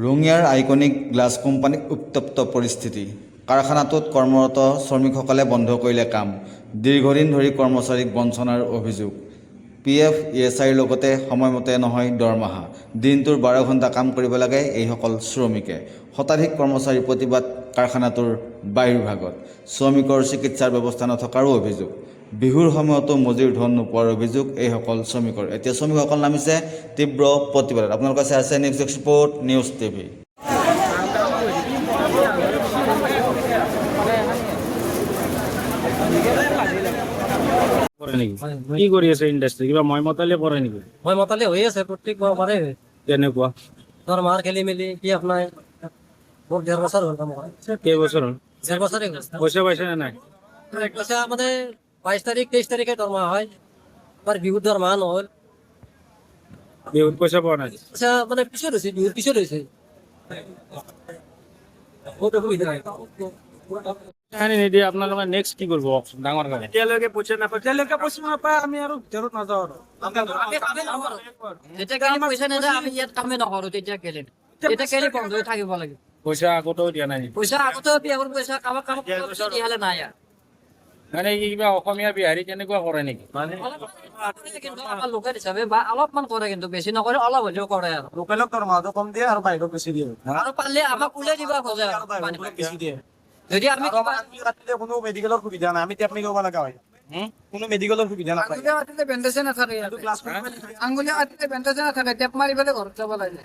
ৰঙিয়াৰ iconic glass কোম্পানীত উত্তপ্ত পৰিস্থিতি। কাৰখানাটোত কৰ্মৰত শ্ৰমিকসকলে বন্ধ কৰিলে কাম। দীৰ্ঘদিন ধৰি কৰ্মচাৰীক বঞ্চনাৰ অভিযোগ। পিএফ, ইএছআইৰ লগতে সময়মতে নহয় দৰমহা। দিনটোৰ 12 ঘণ্টা কাম কৰিব লাগে এইসকল শ্ৰমিকে। শতাধিক কৰ্মচাৰীৰ প্ৰতিবাদ কাৰখানাটোৰ বাহিৰভাগত। শ্ৰমিকৰ চিকিৎসাৰ ব্যৱস্থা নথকাৰো অভিযোগ। বিহুৰ সময়তো মজুৰিৰ ধন নোপোৱাৰ অভিযোগ এইসকল শ্ৰমিকৰ। এতিয়া শ্ৰমিকসকল নামিছে তীব্ৰ প্ৰতিবাদত। আপোনালোকে চাই আছে নিউজ এক্সপৰ্ট নিউজ টিভি। কৰে নেকি? কি কৰি আছে ইণ্ডাষ্ট্ৰি? কিবা মই মতালে কৰে নেকি? মই মতালে হৈ আছে, প্ৰত্যেক মাহ কৰে। কেনেকুৱা? দৰমহাৰ খেলি মেলি, পি এফ নাই। মোৰ ডেৰ বছৰ হ'ল কাম কৰা। কেইবছৰ হ'ল? ডেৰ বছৰে হ'ল। পইচা পাইছে নে নাই? পইচা মানে 22 তাৰিখ, 23 তাৰিখে দৰমহা হয়। আমাৰ বিহুত দৰমহা নহ'ল। বিহুত পইচা পোৱা নাই? পইচা মানে পিছত হৈছে, বিহুৰ পিছত হৈছে। বহুত অসুবিধা হয়। পইচাখিনি নিদিয়ে, আপোনালোকে নেক্সট কি কৰিব কওকচোন, ডাঙৰ কাম। এতিয়ালৈকে পইচা নাপায়, এতিয়ালৈকে পইচা নাপায়, আমি আৰু ভিতৰত নাযাওঁ আৰু। আমি কামেই নকৰোঁ যেতিয়া কেলি পইচা নেদে। আমি ইয়াত কামেই নকৰোঁ তেতিয়া কেলে, তেতিয়া কেলি বন্ধ হৈ থাকিব লাগে। পইচা আগতেও দিয়া নাই নেকি? পইচা আগতেও বিয়াৰ পইচা কাৰোবাক কাৰোবাক দিয়ালে নাই আৰু। মানে কি কিবা অসমীয়া, বিহাৰী তেনেকুৱা কৰে নেকি? অলপমান কৰে কিন্তু, আমাৰ লোকেল হিচাপে বা অলপমান কৰে কিন্তু, বেছি নকৰে, অলপ হ'লেও কৰে আৰু। লোকেলক দৰমহাটো কম দিয়ে আৰু বাহিৰত বেছি দিয়ে। আৰু পাৰিলে আমাক উলিয়াই দিব খোজে আৰু। আৰু বাহিৰত বেছি দিয়ে। যদি আমি আৰু আমাৰ আঙুলি কাটিলে কোনো মেডিকেলৰ সুবিধা নাই, আমি টেপ কৰিব লগা হয়। কোনো মেডিকেলৰ সুবিধা নাপায়। আঙুলি কাটিলে বেণ্ডেজে নাথাকে ইয়াতে। ক্লাছ আঙুলি কাটিলে বেণ্ডেজে নাথাকে, টেপ মাৰি পেলাই ঘৰত যাব লাগে।